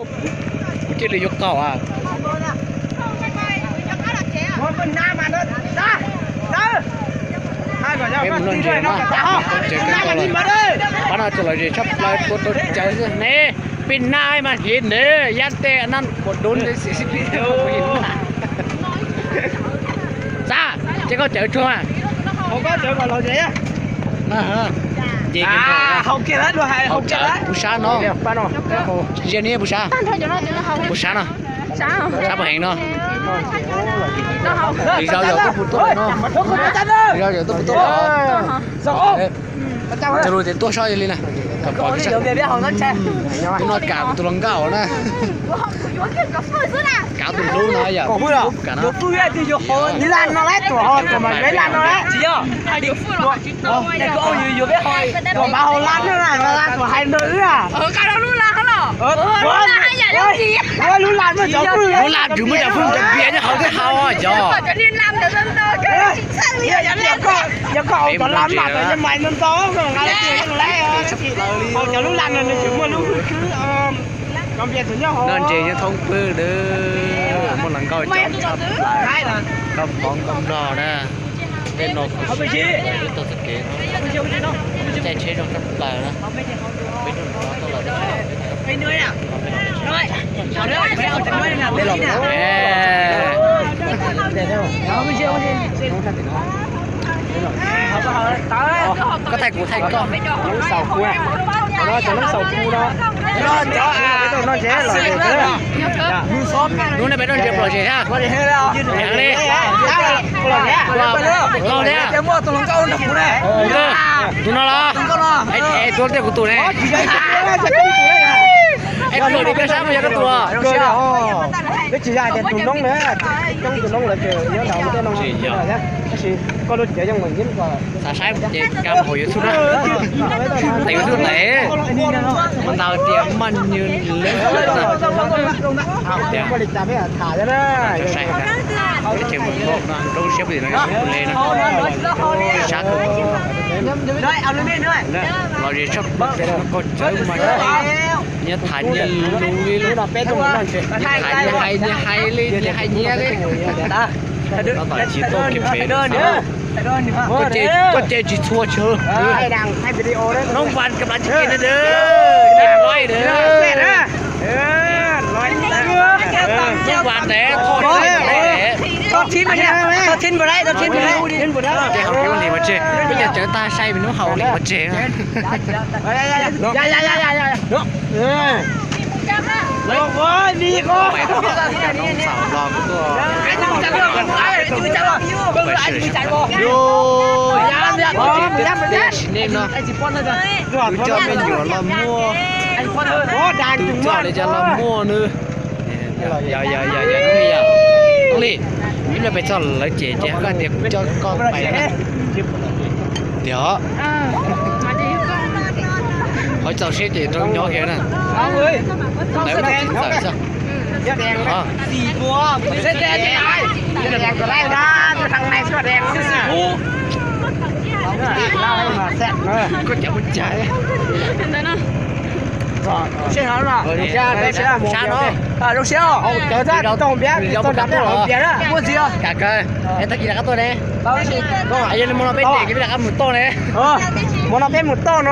Kuv cia li yuav qaug a. Peb mus noj ntses no, tsev kawg nkaus lawm. Pab no txog lom zem tshaj plaws, tua tau cawv xwb ne. Peb naj mas hiv ne, yab tej naj puas dub. Xav ces koj cawv tsuag. Ces kuv sab no, ze ni puas sab, puas sab no, sab puas heev no. Lwm zaus yog tuaj puas tuaj no, lwm zaus yog tuaj puas tuaj no. Cov lus tias tuaj sab li na, kom pom tus no kam tus hluas nkauj na. Kav tus hlub no yom. Tus hluas nkauj no lawm, tus hluas nkauj no lawm. Tus hluas nkauj no lawm, tus hais ntawd wb. Lub laj muaj cov fwj, lub laj muaj cov fwj, cov pias nyob hauv thiab hauv yog. Yog koj ua cov laj mas cov nyob mais ntau ntau nqa los ua laj. Hauv cov lub laj no nws tseem muaj lub fwj khwb. Noj ntses nyob thoob pwg na, muaj hluas nkauj coob tshaj plaws, nkauj Hmoob nkauj Nplog na. Tej no kuv tau txoj kev no, caij tsheb zoo tshaj plaws na. Peb rau no tuaj lawm. Koj thaij kuv thaij koj. Cov neeg xaus ku no, cov neeg xaus ku no. Hnub no peb noj ntses pom lom zem thiab. Heev li. Tus no los? Tus no los? Es tus tiag kuv tus ne. Es tus no peb sab yog koj tus. Peb tsis yog tias tus noob na, coob tus noob lawv ces nyob ntawm tej no. Tab sis koj lub tsev yeej meem nyeeb ko. Xav saib ces kam hauv YouTube na. Ntawm YouTube ntawd, mus ntawd tias maj nyw leb tias, rau siab pem no, le no, sab kawg. Lom zem tshaj plaws, qhov tseeb mas nyias tham nyias lus li, nyias tham nyias hais nyias hais li, nyias hais nyias li. Tab tom tsis tuaj kiag pem no. Koj ces tsis txhua chaw. Hnub vas kab las tsis kev na, loj na. Hnub vas ne, thoj thib mas, thoj thib npam lais, thoj thib npam lais. Ces hauv kev ua hlis pov tseg, peb cov cawv tag sai vim hnub hauv hlis pov tseg. Sim neej no, tus coj me nyuam los muaj, tus coj li cas los muaj nws. Yog, yog, yog, yog, Toob Lis, ib pliag peb txog lawv ces ces koj tias kuv coj koj pais na. Tiag. Qhov txaus siab ces rau nyob kiag na. Lawv txawm xwb. Koj cov ua cas? Sab no. Muaj ntxiv. Tag kis rov qab tuaj ne. Yog li hmo no peb tes peb rov qab mus toj ne. Hmo no peb mus toj no.